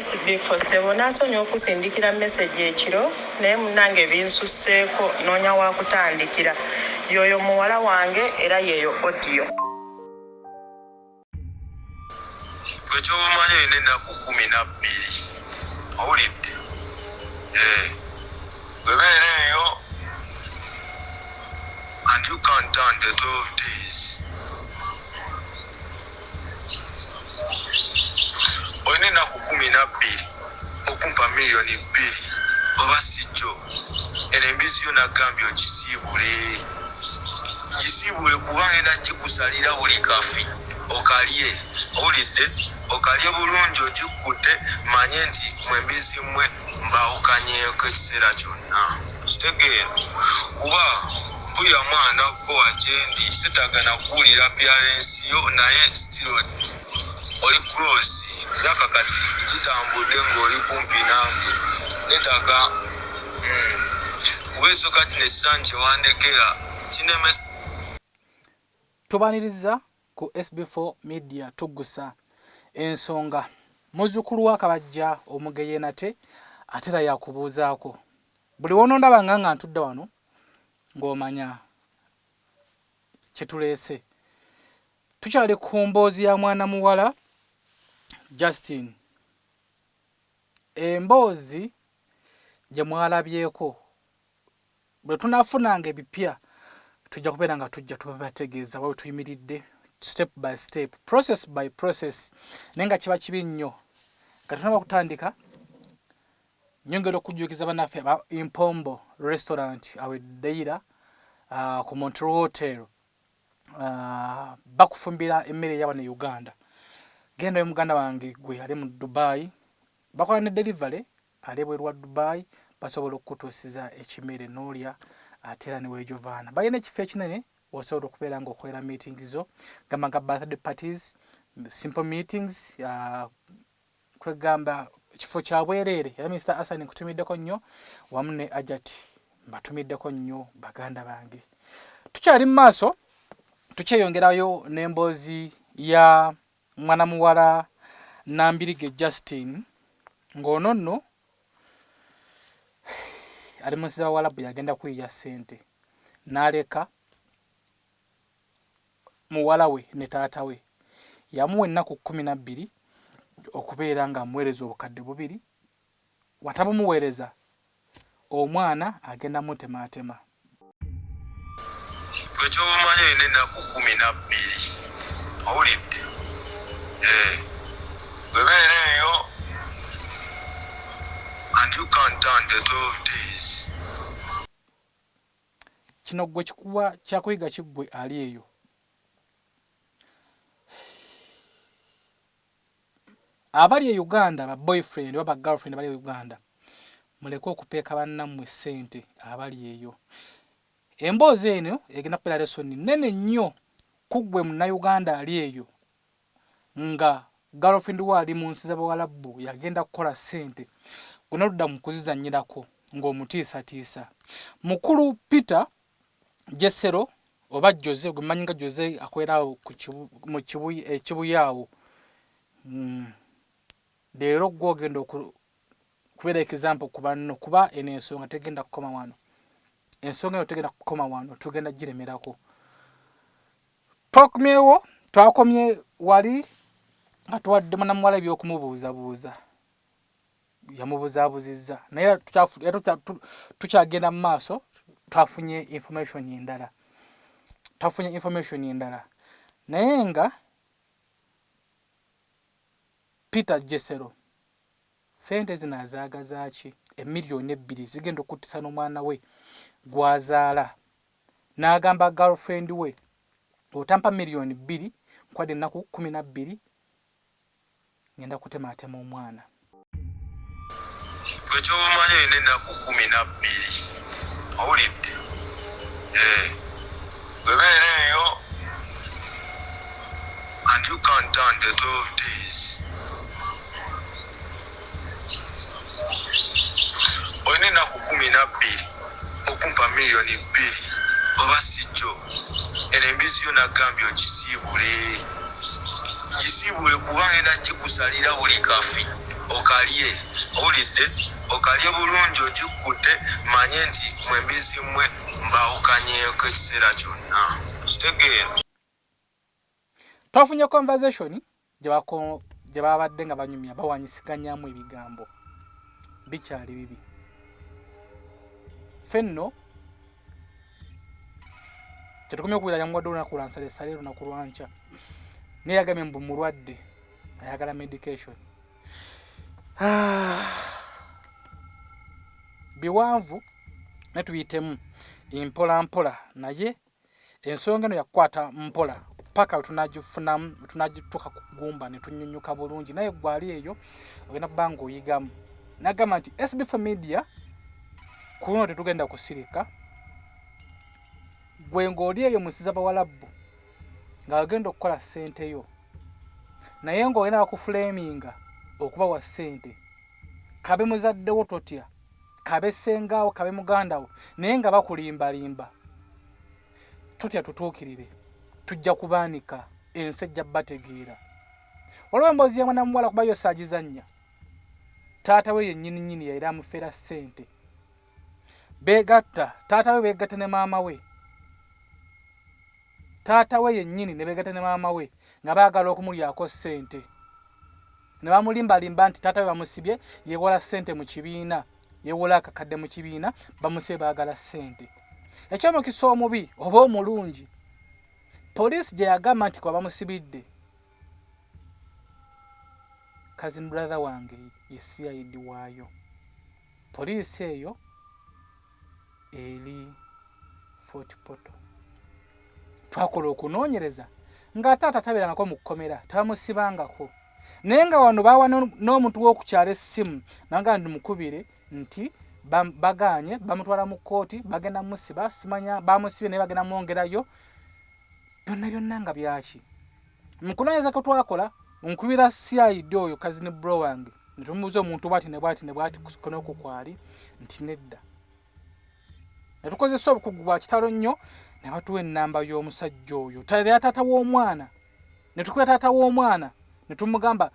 SB4 ssebo naasonyiwa okusindikira message ekiro naye munnange binsusseeko noonya wakutandikira. Yooyo muwala wange era yeeyo audio. Gwe kyoba omanyi olina ennaku 12 owulidde eh, gwe beera eyo and you can't turn the 12 days olina ennaku 12 okumpa 2 million oba si kyo eno embizi yo nagambye ogisiibule gisiibule kuba ngenda gikusalira buli kafi okalye owulidde okalye bulungi ogikkute manye nti mwe embizi mmwe mbawukanyeeko ekiseera kyonna kitegeera kuba mpulira mwana ko agyendi setaaga nakuwulira appearance yo naye still oli close myaka kati gitambudde ng'oli kumpi nange netaaga kuba esooka kino ekisaanyi kyewandekera kinemesa. Tubaniriza ku SB4 Media tuggusa ensonga. Muzzukulu wa Kabajja omugeye nate ate era yakubuuzaako. Buli w'onondaba nga ntudde wano ng'omanya kye tuleese. Tukyali ku mboozi ya mwana muwala Justin. Emboozi gye mwalabyeko bwe tunaafunanga ebipya tujja kubeera nga tujja tubategeeza wa we tuyimiridde step by step, process by process, naye nga kiba kibi nnyo nga tunaba kutandika. Nyongera okujjukiza bannaffe aba Impombo Restaurant awo e Deira ku Montreal Hotel, bakufumbira emmere eya wano e Uganda. Gendayo muganda wange gwe ali mu Dubai, bakola ne delivery ali ebweru wa Dubai, basobola okukutuusiza ekimere n'olya ate era ne weejovaana. Balina ekifo ekinene w'osobola okubeera ng'okolera meeting zo gamba nga birthday parties, simple meetings, kwegamba kifo kya bwereere. Era Mr Hassan nkutumiddeko nnyo wamu ne Ajati mbatumiddeko nnyo baganda bange. Tukyali mu maaso tukyeyongerayo n'emboozi ya mwana muwala Nambirige Justin ng'ono nno ali mu nsi z'Abawalabu yagenda kuyiiya ssente n'aleka muwala we ne taata we. Yamuwa ennaku 12 okubeera ng'amuweereza 2000, watabumuweereza omwana agenda mutemaatema. Gwe kyoba omanyi olina ennaku 12 owulidde eh, gwe beera eyo and you can't turn the 12 days. Kino ggwe kikuwa kyakuyiga ki ggwe ali eyo? Abali e Uganda ba boyfriend oba ba girlfriend abali e Uganda muleke okupeeka bannammwe ssente abali eyo. Emboozi eno egenda kubeera lesson nnene nnyo ku ggwe Munnayuganda ali eyo nga girlfriend wo ali mu nsi z'Abawalabu yagenda kukola ssente gwe n'oludda mu kuzizannyirako ng'omutiisatiisa. Mukulu Peter Jesero oba Jose gwe mmanyi nga Jose akolera awo mu Kibuye e Kibuye awo leero ggwe ogenda okubeera example ku banno kuba eno ensonga tegenda kukoma wano. Ensonga eno tegenda kukoma wano tugenda giremerako. Twakomyewo twakomye wali nga tuwadde mwanamuwala eby'okumubuuzabuuza yamubuzaabuzizza naye tukyagenda mu maaso twafunye information endala twafunye information endala naye nga Peter Jesero ssente zino azaagaza ki 2 million zigenda okuttisa n'omwana we gw'azaala n'agamba girlfriend we otampa 2 million nkwadde ennaku 12 ngenda kutemaatema omwana. Gwe kyoba omanyi olina ennaku 12 owulidde eh, gwe beera eyo and you can't turn the 12 days olina ennaku 12 okumpa 2 million oba si kyo eno embizi yo nagambye ogisiibule gisiibule kuba ngenda gikusalira buli kafi. Okalye, owulidde? Okalye bulungi ogikkute, manye nti mwe mbizi mmwe mbawukanyeeko ekiseera kyonna. Kitegeera? Twafunye conversation gye babadde nga banyumya, bawanyisiganyamu ebigambo bikyali bibi. Ffe nno kyetukomye okuwulira, yamuwadde olunaku lwa nsalesale, lunaku lwankya, naye yagambye mbu mulwadde, ayagala medication. Biwanvu naye tuyitemu mpola mpola, naye ensonga eno yakukwata mpola paka wetunagifunamu, wetunagituuka ku ggumba ne tunyunyuka bulungi. Naye gwali eyo ogenda kuba nga oyigamu. Nagamba nti SB4 Media ku luno tetugenda kusirika. Gwe ng'oli eyo musiza bawalabbu nga ogenda okukola ssente yo, naye ng'olina bakufulaminga okubawa ssente, kabe muzaddewo totya, kabe ssengaawo, kabe mugandawo, naye nga bakulimbalimba, totya, tutuukirire, tujja kubaanika, ensi ejja bategeera. Waliwo emboozi ya mwana muwala kuba yo saagizannya. Taata we yennyini nnyini yayira amufera ssente, beegatta, taata we beegatta ne maama we, taata we yennyini ne beegatta ne maama we nga baagala okumulyako ssente, ne bamulimbalimba nti taata we bamusibye, yeewola ssente mu kibiina, yeewola akakadde mu kibiina, bamusibye, baagala ssente. Ekyomukisa omubi oba omulungi, poliisi gye yagamba nti kwa bamusibidde, cousin brother wange ye CID waayo. Poliisi eyo eri Fort Portal. Twakola okunoonyereza nga taata tabeerangako mu kkomera, tabamusibangako, naye nga wano bawa n'omuntu w'okukyala essimu nanga nti mukubire nti bagaanye, bamutwala mu kkooti, bagenda musiba, simanya bamusibye naye bagenda mwongerayo. Byonna byonna nga byaki? Mu kunoonyereza kwe twakola, nkubira CID oyo cousin bro wange ne tumubuuza omuntu bwati ne bwati ne bwati kunoku kwali nti nedda, ne tukozesa obukugu bwa kitalo nnyo ne batuwa ennamba y'omusajja oyo ya taata w'omwana, ne tukubira taata w'omwana ne tumugamba,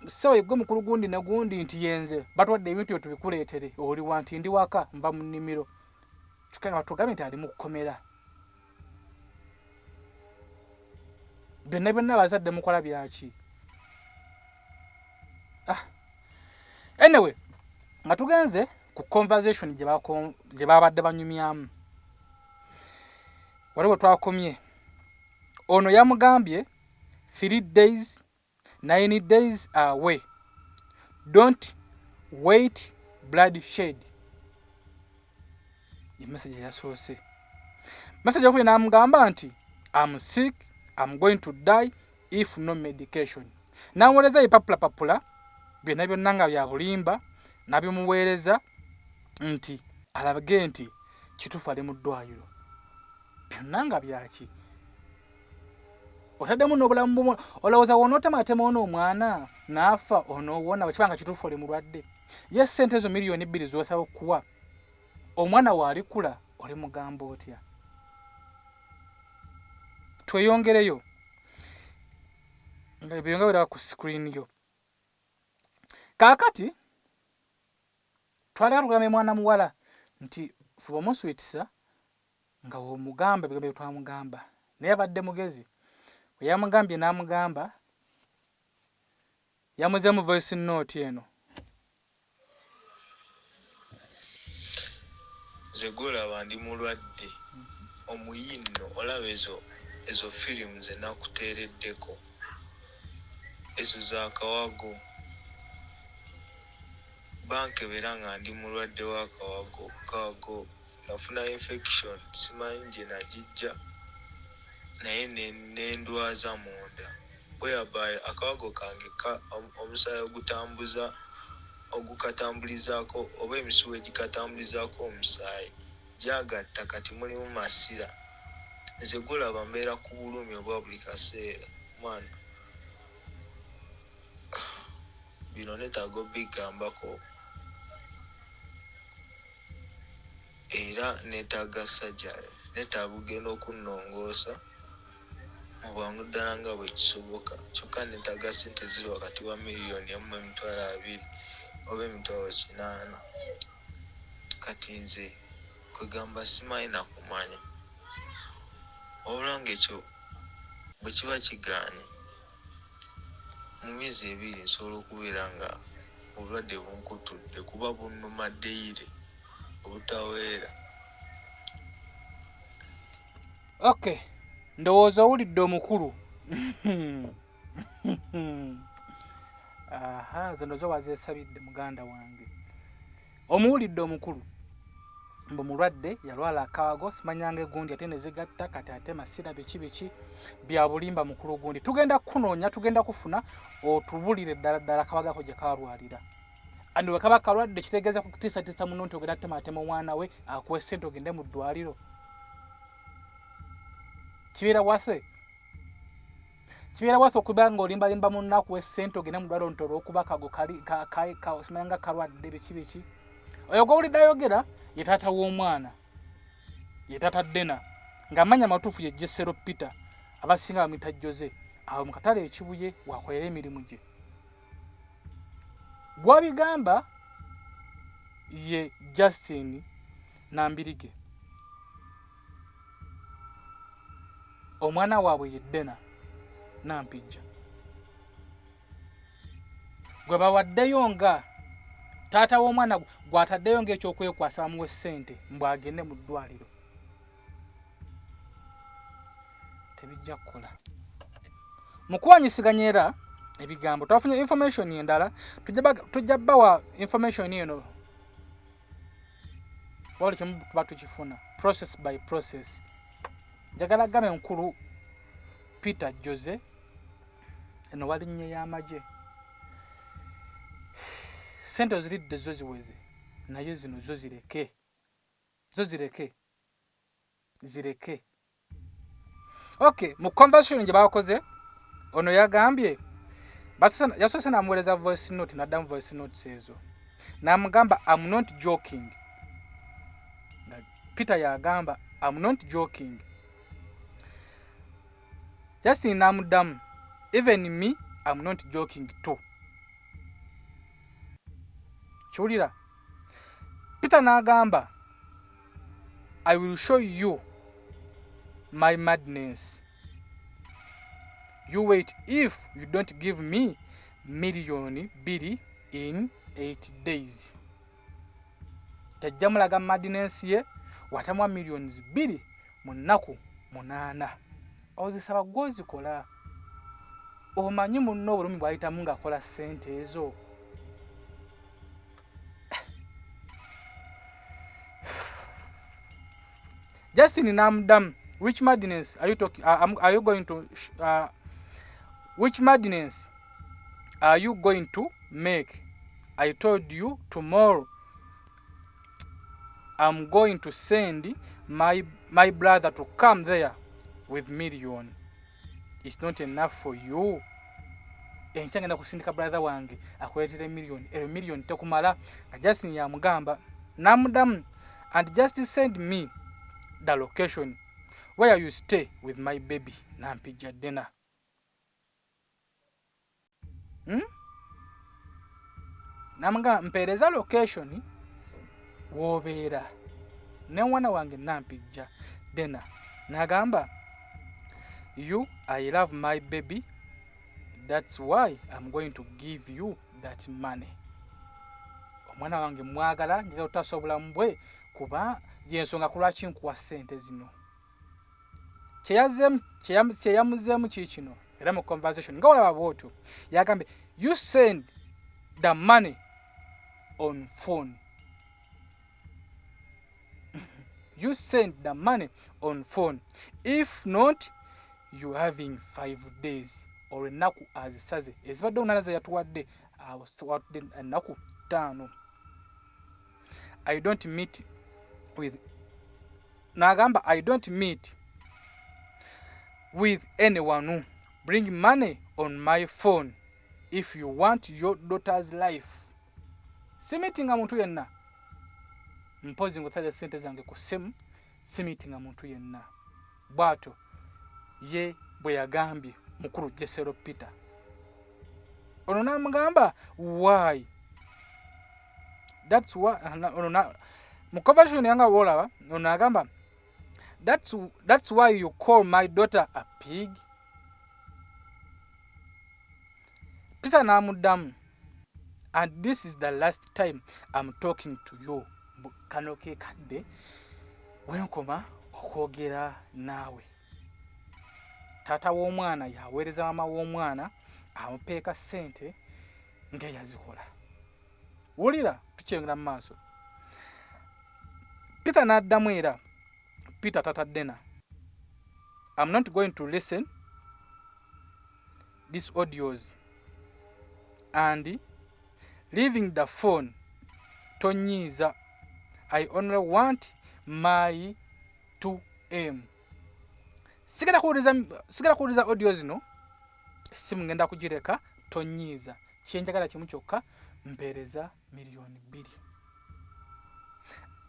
"Ssebo, gwe mukulu gundi ne gundi?" Nti, "Yenze, batuwadde ebintu byo tubikuleetere, oli wa?" Nti, "Ndi waka, nva mu nnimiro." Tugambye nti ali mu kkomera. Byonna byonna abazadde mukola byaki? Ah. Anyway, nga tugenze ku conversation gye babadde banyumyamu, wali bwe twakomye, ono yamugambye 3 days 9 days away, don't wait bloodshed. Message yasoose. Message yakubye n'amugamba nti, "Am sick, am going to die if no medication." N'amuweereza ebipapula papula byonna byonna nga bya bulimba, n'abimuweereza nti alage nti kituufu ali mu ddwaliro. Byonna nga byaki? Otaddemu n'obulamu bumwe, olowooza wonootematema ono omwana n'afa onoowona? Bwe kiba nga kituufu oli mulwadde, ye ssente ezo 2 million z'osaba okuwa omwana waalikula oli mugamba otya? Tweyongereyo nga ebyo nga biraba ku screen yo. Kaakati twaleka tugamba mwana muwala nti fuba omuswitisa nga womugamba ebigambo bye twamugamba, naye abadde mugezi, bwe yamugambye n'amugamba yamuzeemu voice note eno. Nze gwolaba ndi mulwadde omuyi nno, olaba ezo firimu ze nakuteereddeko ezo za kawago, bankebera nga ndi mulwadde wa kawago. Kawago nafuna infection, simanyi gye nagijja, naye nendwaza munda, whereby akawago kange omusaayi ogutambuza ogukatambulizaako oba emisuwa egikatambulizaako omusaayi gyagatta, kati mulimu masira. Nze gwolaba mbeera ku bulumi obwa buli kaseera. Mwana, bino neetaaga obigambako, era neetaaga surgery, neetaaga ogenda okunnongoosa. Mu bwangu ddala nga bwe kisoboka kyokka nneetaaga ssente ziri wakati wa miliyoni emu mu emitwalo abiri oba emitwalo kinaana. Kati nze kwegamba simanyi na kumanya. Wabula ng'ekyo bwe kiba kigaanye, mu myezi ebiri nsobola okubeera nga obulwadde bunkutudde kuba bunnuma deyire obutaweera. Okay, ndowooza owulidde omukulu. Aha, zino zo wazeesabidde muganda wange. Omuwulidde omukulu mbu mulwadde yalwala akaago simanyanga egundi ate nezigatta kati ate masira biki biki bya bulimba mukulu gundi tugenda kukunoonya tugenda kufuna otubulire ddala ddala akabagako gye kalwalira and bwe kaba kalwadde kitegeeza kutiisatiisa muno nti ogenda tematema omwana we akuwe ssente ogende mu ddwaliro kibeera wase kibeera wase okuba nga olimbalimba munno akuwe ssente ogende mu ddwaliro nti olwokuba kago simanya nga kalwadde biki biki oyo gwowulidde ayogera ye taata w'omwana ye taata Dena ng'amanya amatuufu ye Jesero Peter abasinga bamuyita Jose awo mu katale ekibuye wakolera emirimu gye gwabigamba ye Justin Nambirige omwana waabwe ye Dena Nampijja gwe bawaddeyo nga taata w'omwana gw'ataddeyo ng'ekyokwekwasa bamuwe ssente mbu agende mu ddwaliro tebijja kukola mu kuwanyisiganya era ebigambo twafunye information endala tujja bawa information eno wabula kimu tuba tukifuna process by process njagala gambe mukulu Peter Jose eno walinnye y'amagye sente oziridde zo ziweze naye zino zo zireke zo zireke zireke okay mu conversation gye bakoze ono yagambye yasoose namuweereza voice note naddamu voice notes ezo namugamba am not joking nga Peter yagamba am not joking Justin namuddamu even me am not joking too kiwulira Peter n'agamba I will show you my madness you wait if you don't give me miliyoni bbiri in 8 days tajja mulaga madness ye watamwa millions bbiri mu nnaku munaana ozisaba gwozikola omanyi munno obulumi bwayitamu ng'akola ssente ezo Justin n'amuddamu which madness are you talking, are you going to which madness are you going to make I told you tomorrow I'm going to send my, my brother to come there with million it's not enough for you enkya ngenda kusindika brother wange akuleetera million eyo million tekumala nga Justin yamugamba namudamu and just send me the location where you stay with my baby Nampijja Dena hmm? Namugamba mpeereza location w'obeera ne mwana wange Nampijja Dena nagamba you I love my baby that's why I'm going to give you that money omwana wange mwagala njagala okutaasa obulamu bwe kuba yensonga ku lwaki nkuwa ssente zino kyeyamuzeemu kii kino era mu conversation nga walaba bwotyo yagambye you send the money on phone you send the money on phone if not you having 5 days olwo ennaku azisaze ezibadde omunaana ze yatuwadde watudde ennaku ttaano I don't meet with nagamba I don't meet with anyone bring money on my phone if you want your daughter's life simitinga muntu yenna mpozi ng'osaze sente zange ku ssimu simitinga muntu yenna bw'atyo ye Bwe yagambye mukulu Jesero Peter. Ono n'amugamba why? That's why ono na mu conversation yanga wolaba ono agamba that's why you call my daughter a pig. Peter n'amuddamu and this is the last time I'm talking to you. Kano ke kadde wenkoma okwogera naawe. Taata w'omwana yaweereza maama w'omwana amupeeka ssente ng'eyazikola. Wulira tukyengera mu maaso. Peter n'addamu era Peter tata Dena, I'm not going to listen these audios and leaving the phone tonyiiza. I only want my 2M. Sigenda kuwuliriza audio zino, essimu ngenda kugireka, tonyiiza. Kyenjagala kimu kyokka, mpeereza 2 million.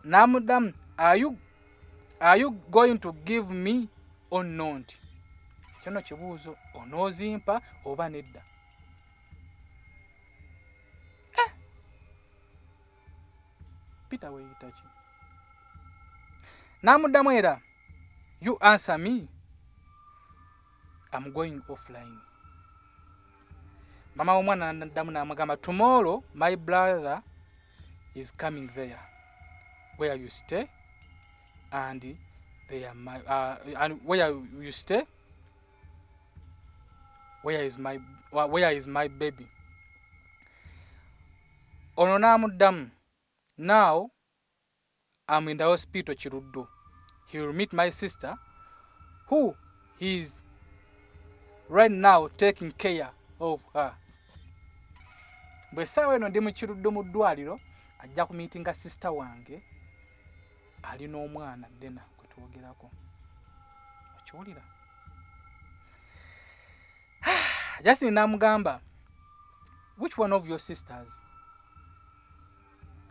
N'amuddamu are you going to give me or not? Ekyo nno kibuuzo, onoozimpa oba nedda? Eh! Peter weeyita ki? N'amuddamu era you answer me, I'm going offline. Mama w'omwana n'addamu n'amugamba tomorrow my brother is coming there where you stay and they are my and where you stay where is my baby. Ono n'amuddamu now I'm in the hospital Kiruddu. He will meet my sister who is right now taking care of her. Bwe essaawa eno ndi mu Kiruddu mu ddwaliro, ajja kumiitinga sister wange ali n'omwana Dena gwe twogerako. Okiwulira? Justin n'amugamba which one of your sisters?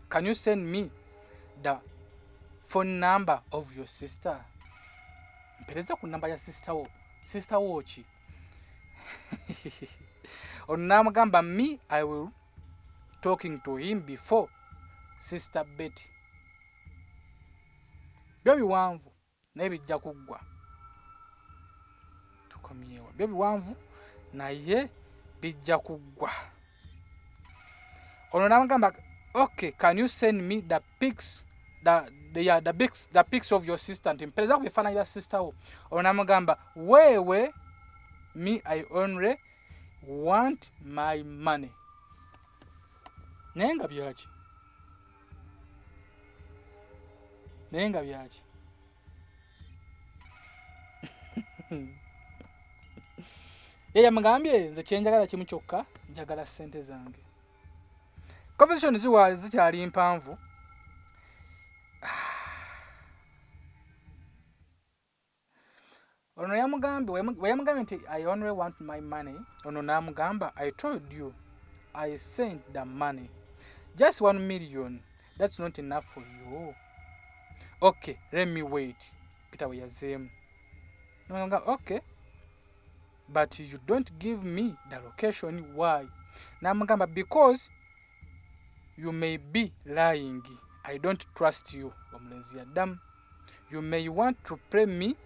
Can you send me the phone number of your sister? Mpereza ku namba ya sister wo. Sister wo ki? Ono n'amugamba me I will talking to him before sister Betty. Byo biwanvu naye bijja kuggwa. Tukomyewo. Byo biwanvu naye bijja kuggwa. Ono n'amugamba okay, can you send me the pics the, yeah, the pics, the pics of your sister, nti mpereza ku bifaananyi bya sister wo. Ono n'amugamba weewe me I only want my money. Naye nga byaki? Naye nga byaki? Ye yamugambye nze kyenjagala kimu kyokka, njagala ssente zange. Conversation ziwa zikyali mpanvu. Ono yamugambye bwe yamugambye nti I only want my money, ono n'amugamba I told you I sent the money. Just 1 million. That's not enough for you. Okay, let me wait. Peter bwe yazzeemu. N'amugamba okay. But you don't give me the location, why? N'amugamba because you may be lying. I don't trust you. Omulenzi yaddamu. You may want to play me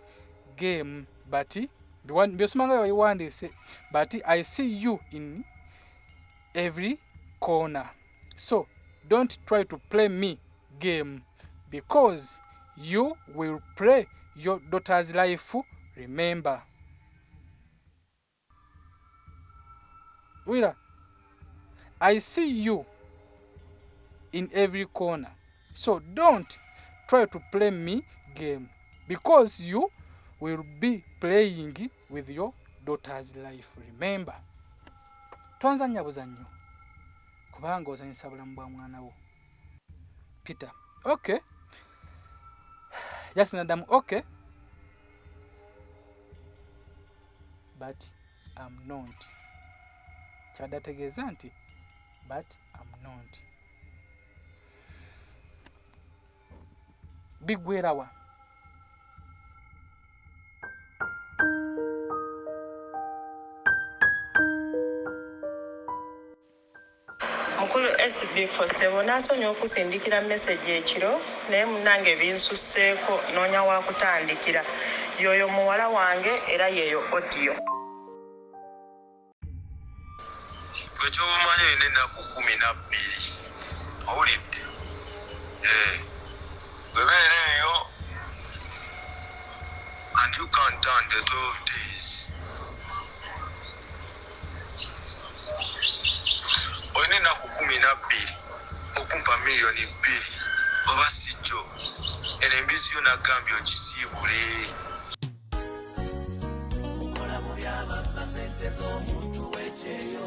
game, but byosoma nga babiwandiise, but I see you in every corner. So don't try to play me game because you will play your daughter's life, remember. Wira, I see you in every corner. So don't try to play me game because you will be playing with your daughter's life, remember. Tonzannya buzannyo kubanga ozanyisa bulamu bwa mwana wo. Peter, okay. Justin addamu, okay. But I'm not. Kyadde ategeeza nti but I'm not. Biggwerawa? SB4 ssebo, naasonyiwa okusindikira message ekiro, naye munnange binsusseeko, noonya wa kutandikira. Y'oyo muwala wange era yeeyo audio. Gwe kyoba omanyi olina ennaku 12, owulidde? Eh, gwe beera eyo and you count down the 12 days. Olina ennaku 12 okumpa miliyoni 2, oba si kyo eno embizi yo nagambye ogisiibule. Okola mu byababba sente z'omuntu w'ekyeyo,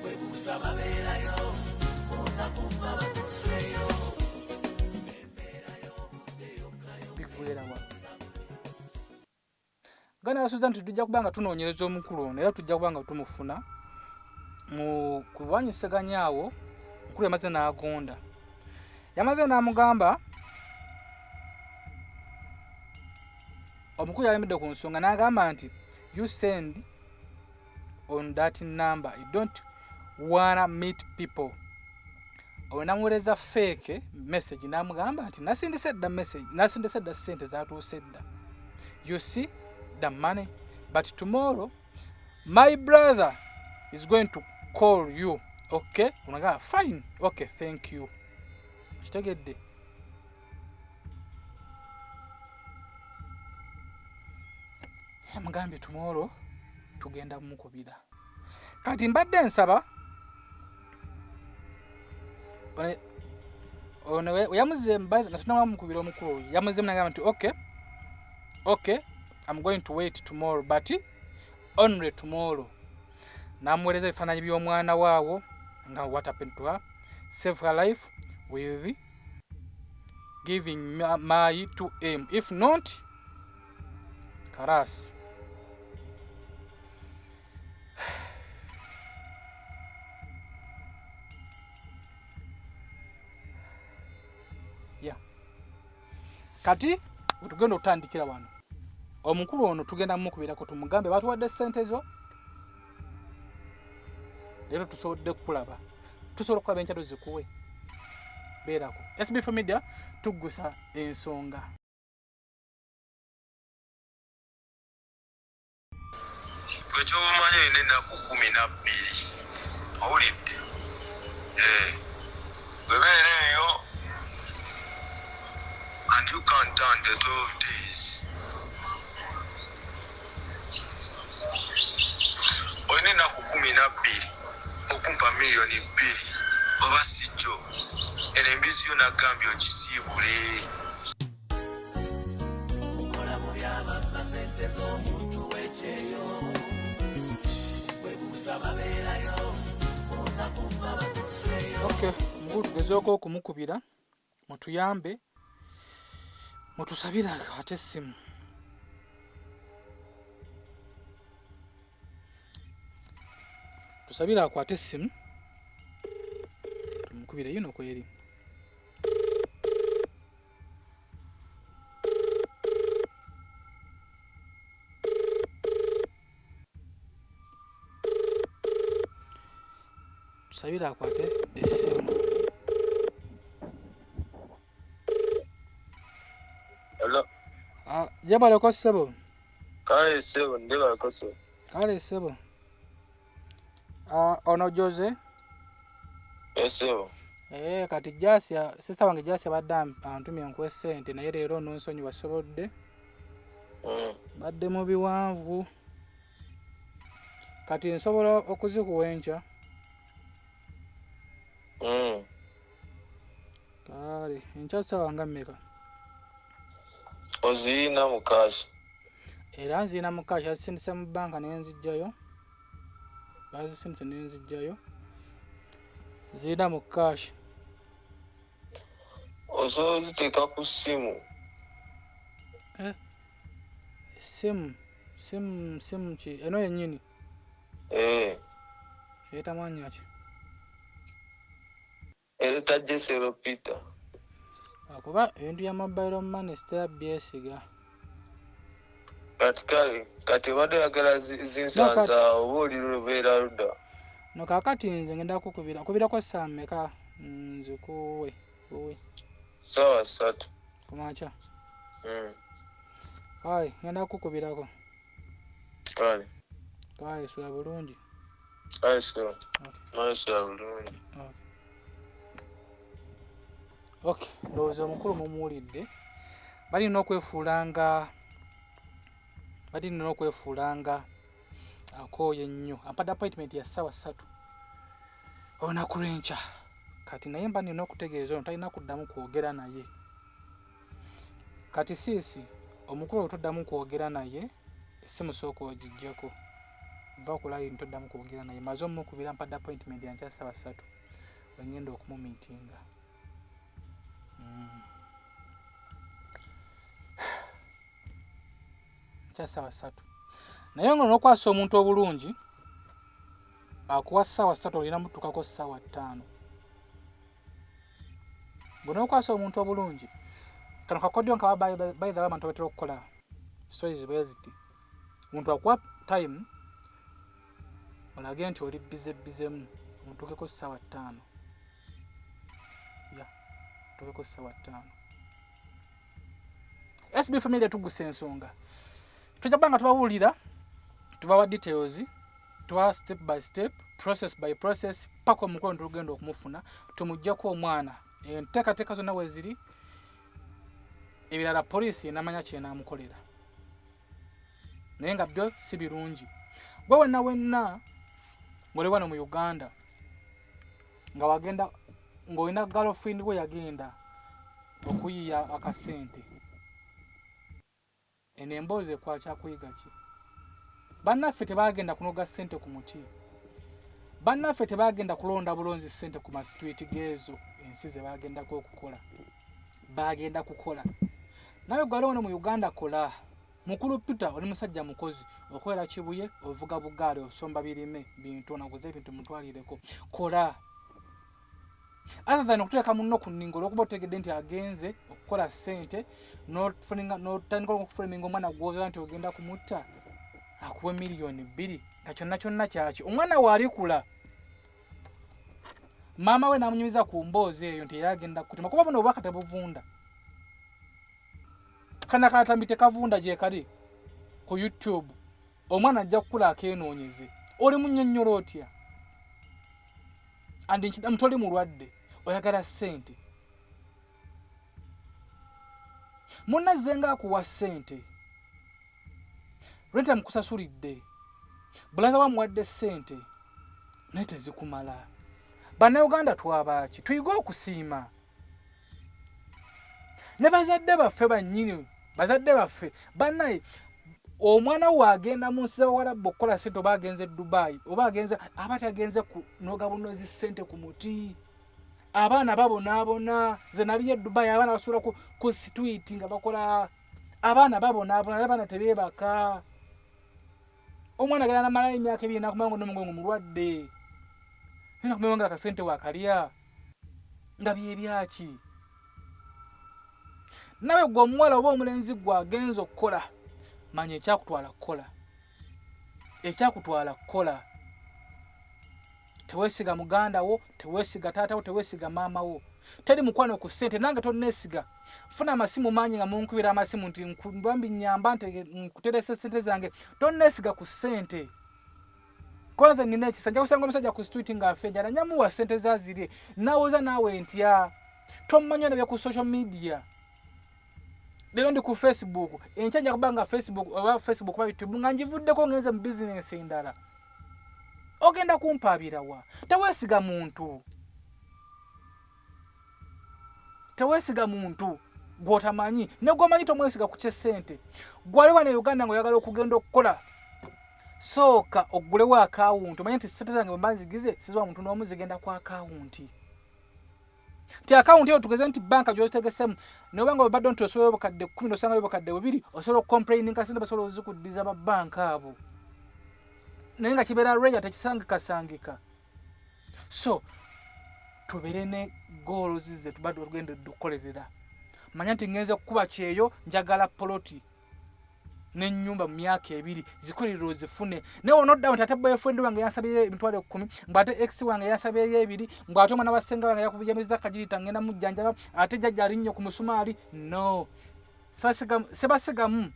webuuza babeerayo, oza kufa batuuseeyo. Biggwerawa gana basuubiza nti tujja kuba nga tunoonyereza omukulu ono era tujja kuba nga tumufuna mu kulwanyisaganya awo. Mukulu yamaze n'agonda, yamaze n'amugamba. Omukulu yalemedde ku nsonga n'agamba nti, "You send on that number, you don't wanna meet people." Olwo namuweereza fake message n'amugamba nti nasindise dda message, nasindise dda, ssente zatuuse dda, you see the money, but tomorrow my brother is going to call you, okay? Onagamba, "Fine, okay, thank you." Kitegedde? Yamugambye tomorrow tugenda mukubira. Kati mbadde nsaba ono yamuze nga tunamukubira. Omukulu oyo yamuzeemu nagamba nti, Okay, I'm going to wait tomorrow, but only tomorrow." Namuweereza ebifaananyi by'omwana waawo nga what happened to her, save her life with giving my 2M, if not karas. Yeah, kati tugenda okutandikira wano. Omukulu ono tugenda mukubirako tumugambe batuwadde sente zo leero, tusobodde kukulaba, tusobola okukulaba enkyalo zikuwe. Beerako SB Media, tuggusa ensonga. Gwe kyoba omanyi olina ennaku 12, owulidde? Eh, gwe beera eyo and you count down the 12 days. Olina ennaku 12 okumpa miliyoni 2, oba si kyo eno embizi yo nagambye ogisiibule. Okola mu byababba sente z'omuntu w'ekyeyo, webuuza babeerayo, oza kufa batuuseeyo. Okay, mukulu tugezeeko okumukubira, mutuyambe, mutusabire ate essimu, tusabire akwate essimu tumukubire yino kweri. Tusabire akwate essimu. Hello. Ah, jabaleko ssebo. Kale ssebo, ndibaleko ssebo. Kale ssebo. Ah, ono Jose? Ssebo. Eh, kati Jasia, sister wange Jasia badde antumye nkuwe ssente, naye leero nonsonyiwa sobodde. Badde mu biwanvu. Kati nsobola okuzikuwa enkya. Kale, enkya ssaawa nga mmeka? Oziyina mu cash? Era nziyina mu cash, azisindise mu banka ne nzijjayo. Bazisindise ne nzijjayo. Ziyina mu cash. Osobola oziteeka ku ssimu? Eh, simu, simu, simu ki? Eno yennyini? Eh. Ereeta mwanya ki? Ereeta Jesero Peter. Akuba ebintu bya mobile money sitera byesiga. Kati kale, kati obadde oyagala zinsanza oba oli lubeera ludda? No kaakati nze ngenda kukubira kubirako ssaawa mmeka nzikuwe uwe? Ssaawa 3. Kumakya? Mm. Kale, ngenda kukubirako. Kale. Kale, sula bulungi. Kale sula. Nawe sula bulungi. Okay, ndowooza omukulu mumuwulidde. Balina okwefuula nga akooye nnyo. Ampadde appointment ya ssaawa 3 olunaku lw'enkya. Kati naye mba nina okutegeeza ono talina kuddamu kwogera naye. Kati siisi omukulu oyo toddamu kwogera naye, essimu sooka ogiggyeko. Va ku line, toddamu kwogera naye. Maze omukubira, mpadde appointment ya nkya ssaawa 3 we ngenda okumumiitinga. Nkya ssaawa 3. Naye nga n'okwasa omuntu obulungi akuwa ssaawa 3, olina mutukako ssaawa 5. Bw'onookwasa omuntu obulungi, kano kakodyo nkaba by the way, abantu abatera okukola stories bwe ziti, omuntu akuwa time olage nti oli busy busymu, omutuukeko ssaawa 5, ya otuukeko ssaawa 5. SB Family, tugusa ensonga, tujja kuba nga tubabuulira, tubawa details, tubawa step by step, process by process, paka omukolo ntugenda okumufuna, tumuggyeko omwana. Enteekateeka zonna we ziri, ebirala poliisi enamanya kyenaamukolera, naye nga byo si birungi. Gwe wenna wenna ng'oli wano mu Uganda nga wagenda ng'olina girlfriend we yagenda okuyiya akasente, eno emboozi ekwakyakuyiga ki? Bannaffe tebagenda kunoga ssente ku muti, bannaffe tebagenda kulonda bulonzi ssente ku masitwiti geezo ensi ze bagendako okukola. Bagenda kukola. Nawe gwali wano mu Uganda, kola. Mukulu Peter, oli musajja mukozi, okolera Kibuye, ovuga bugaali, osomba birime bintu, onaguza ebintu mutwalireko. Kola other than okuteeka munno ku nninga olwokuba otegedde nti agenze okukola ssente, n'otandika okufulaminga omwana gw'ozaala nti ogenda kumutta akuwe miliyoni 2, nga kyonna kyonna kyaki? Omwana waalikula maama we n'amunyumiza ku mboozi eyo nti era agenda kutema, kuba buno obubaka tebuvunda. Kana katambi tekavunda, gye kali ku YouTube. Omwana ajja kukula akeenoonyeze. Oli munnyonnyola otya? Andi nkiddamu, toli mulwadde, oyagala ssente. Munnazze nga akuwa ssente, rent amukusasulidde, brother wamuwadde ssente, naye tezikumala. Bannayuganda twabaaki? Tuyige okusiima. Ne bazadde baffe bannyini, bazadde baffe bannaye, omwana we agenda mu nsi z'Abawarabu okukola ssente, oba agenze Dubai, oba agenze, aba tagenze kunoga bunozi ssente ku muti. Abaana babonaabona. Ze naliyo e Dubai, abaana basuula ku street nga bakola. Abaana babonaabona, ate abaana tebeebaka. Omwana agenda namalayo emyaka 2 nakumanya nga nomugongo mulwadde, naye nakumanya nga akasente wakalya nga byebyaki. Nawe gwe omuwala oba omulenzi gwe agenza okukola, manya ekyakutwala kukola, ekyakutwala kukola. Teweesiga muganda wo, teweesiga taata wo, teweesiga maama wo. Teri mukwano ku ssente. Nange tonneesiga. Funa amasimu mangi nga munkubira amasimu nti bambi nyamba nti nkuteresa ssente zange. Tonneesiga ku ssente. Kwanza nina ekisa, nja kusanga omusajja ku street ng'afa enjala, nyamuwa ssente zazirye nawoza naawe ntya. Tomanya, olabye ku social media leero ndi ku Facebook, enkya nja kuba nga Facebook oba Facebook oba YouTube nga ngivuddeko, ngenze mu bizinensi endala. Ogenda kumpaabirawa? Teweesiga muntu, teweesiga muntu gw'otamanyi. Ne gwomanyi tomwesiga ku kyessente. Gwali wano e Uganda nga oyagala okugenda okukola, sooka oggulewo akawunti, omanye nti sente zange bwemba nzigize siziwa muntu n'omu, zigenda ku akawunti. Nti akawunti eyo, tugeze nti banka gyozitegesemu, noba nga obadde nti osobola obukadde 10 nosangayo obukadde 2, osobola okucomplaininga, sente basobola ozikuddiza ba banka abo, naye nga kibeera rare, tekisangikasangika. So tubeere ne goals ze tuba tugenda okukolerera. Manya nti ngenze kukuba kyeyo, njagala poloti. N'ennyumba mu myaka 2 zikolerera ozifune. Naye onoddawo nti ate boyfriend wange yansabireyo 100,000, mbu ate ex wange yansabireyo 2, mbu ate omwana wa ssenga wange yakuyamiza kagirita ngenda mujjanjaba, ate jjajja alinnyo ku musumaali. No, sebasigamu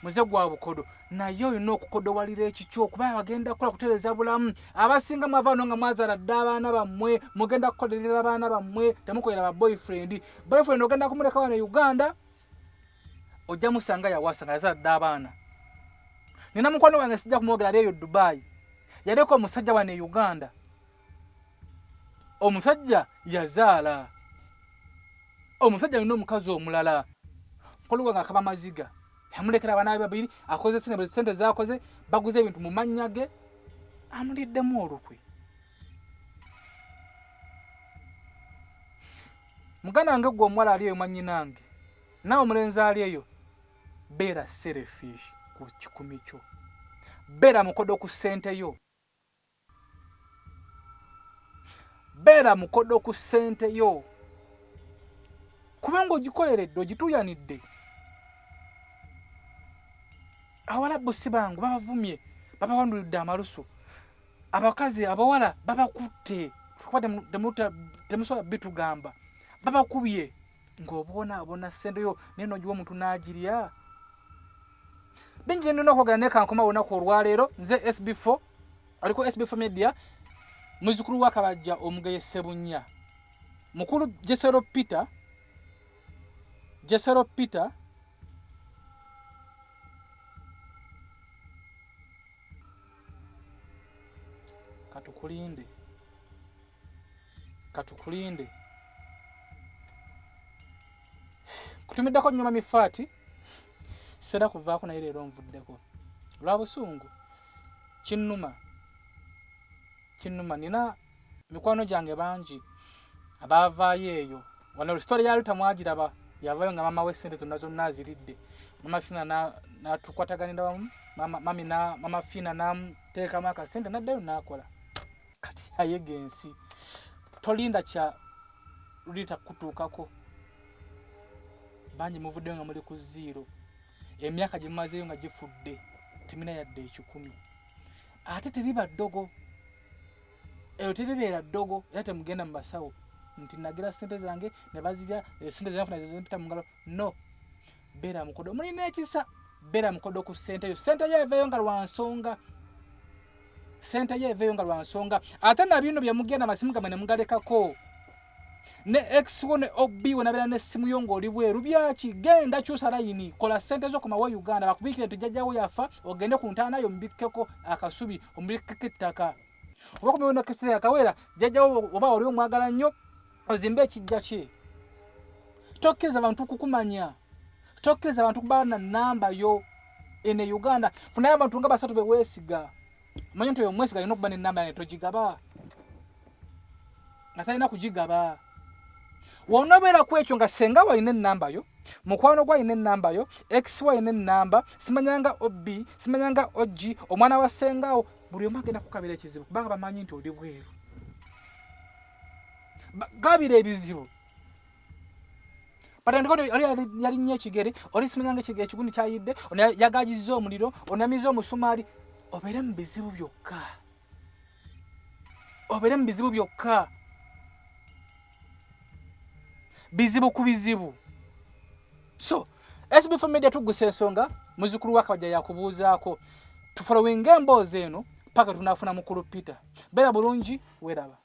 muze gwa bukodo, naye olina okukodowalira ekikyo kuba bagenda kukola kutereeza bulamu. Abasinga mwava wano nga mwazaala dda abaana bammwe, mugenda kukolerera abaana bammwe, temukolera ba boyfriend. Boyfriend ogenda kumuleka wano e Uganda, ojja musanga yawasa nga yazaala dda abaana. Nina mukwano wange sijja kumwogera, ali eyo Dubai, yaleka omusajja wano e Uganda, omusajja yazaala, omusajja alina omukazi omulala. Mukulu wange akaba maziga, yamulekera abaana be babiri, akoze sente, buli sente zakoze baguze ebintu mu mannya ge, amuliddemu olukwe. Muganda wange gwe omuwala ali eyo, mwannyinange, naawe omulenzi ali eyo, beera selfish ku 100 kyo, beera mukodo ku ssente yo, beera mukodo ku ssente yo, kubanga ogikoleredde, ogituuyanidde. Abawalabu si bangu, babavumye, babawandulidde amalusu, abakazi abawala babakutte, kuba temusobola bitugamba, babakubye ng'obonaabona ssente yo, naye n'ogiwa omuntu n'agirya. Bingi bye nina okwogera, naye kankoma olunaku olwaleero. Nze SB4, aliko SB4 Media, muzzukulu wa Kabajja Omugeye Ssebunya, mukulu Jesero Peter, Jesero Peter. Katukulinde, katukulinde. Kutumiddeko nnyo Mami Faati, sitera kuvaako naye leero nvuddeko lwa busungu. Kinnuma, kinnuma. Nina mikwano gyange bangi abaavaayo eyo. Wano story ya Luta mwagiraba, yavaayo nga maama we ssente zonna zonna aziridde. Mama Fina n'atukwataganira wamu, mami na mama Fina n'amuteekamu akasente n'addayo n'akola. Kati ayega ensi. Tolinda kya Rita kutuukako. Bangi muvuddeyo nga muli ku zero, emyaka gye mumazeeyo nga gifudde, temulina yadde 100. Ate teriba ddogo, eyo teribeera ddogo, era temugenda mu basawo nti nagira ssente zange ne bazirya, ssente zange nfuna zempita mu ngalo. No, beera mukodo, mulina ekisa, beera mukodo ku ssente yo. Ssente yo eveeyo nga lwa nsonga, ssente yo eveeyo nga lwa nsonga. Ate na bino bye mugenda amasimu gammwe ne mugalekako, ne ex wo ne OB we nabeera n'essimu yo ng'oli bweru, byaki? Genda kyusa layini, kola ssente zo, komawo Uganda, bakubikire nti jjajjawo yafa, ogende ku ntaana yo omubikkeko akasubi, omubikkeko ettaka, oba komewo n'akaseera akawera, jjajjawo oba oli omwagala nnyo, ozimbe ekijja kye. Tokkiriza bantu kukumanya, tokkiriza bantu kuba na nnamba yo eno e Uganda. Funayo abantu nga basatu be weesiga, omanyi nti oyo omwesiga alina okuba n'ennamba yange, togigaba nga talina kugigaba. W'onoobeera ku ekyo nga ssenga wo alina ennamba yo, mukwano gwo alina ennamba yo, ex wo alina ennamba, simanyanga OB, simanyanga OG, omwana wa ssenga wo, buli omu agenda kukabira ekizibu kubanga bamanyi nti oli bweru. Gabira ebizibu. Batandika oli yalinnya ekigere, oli simanyanga ekigundi kyayidde, ono yagajizza omuliro, ono yamize omusumaali. Obeere mu bizibu byokka, obeere mu bizibu byokka, bizibu ku bizibu. So SB4 Media tuggusa ensonga, muzzukulu wa Kabajja yakubuuzaako. Tufollowinga emboozi eno paka tunaafuna mukulu Peter. Beera bulungi, weeraba.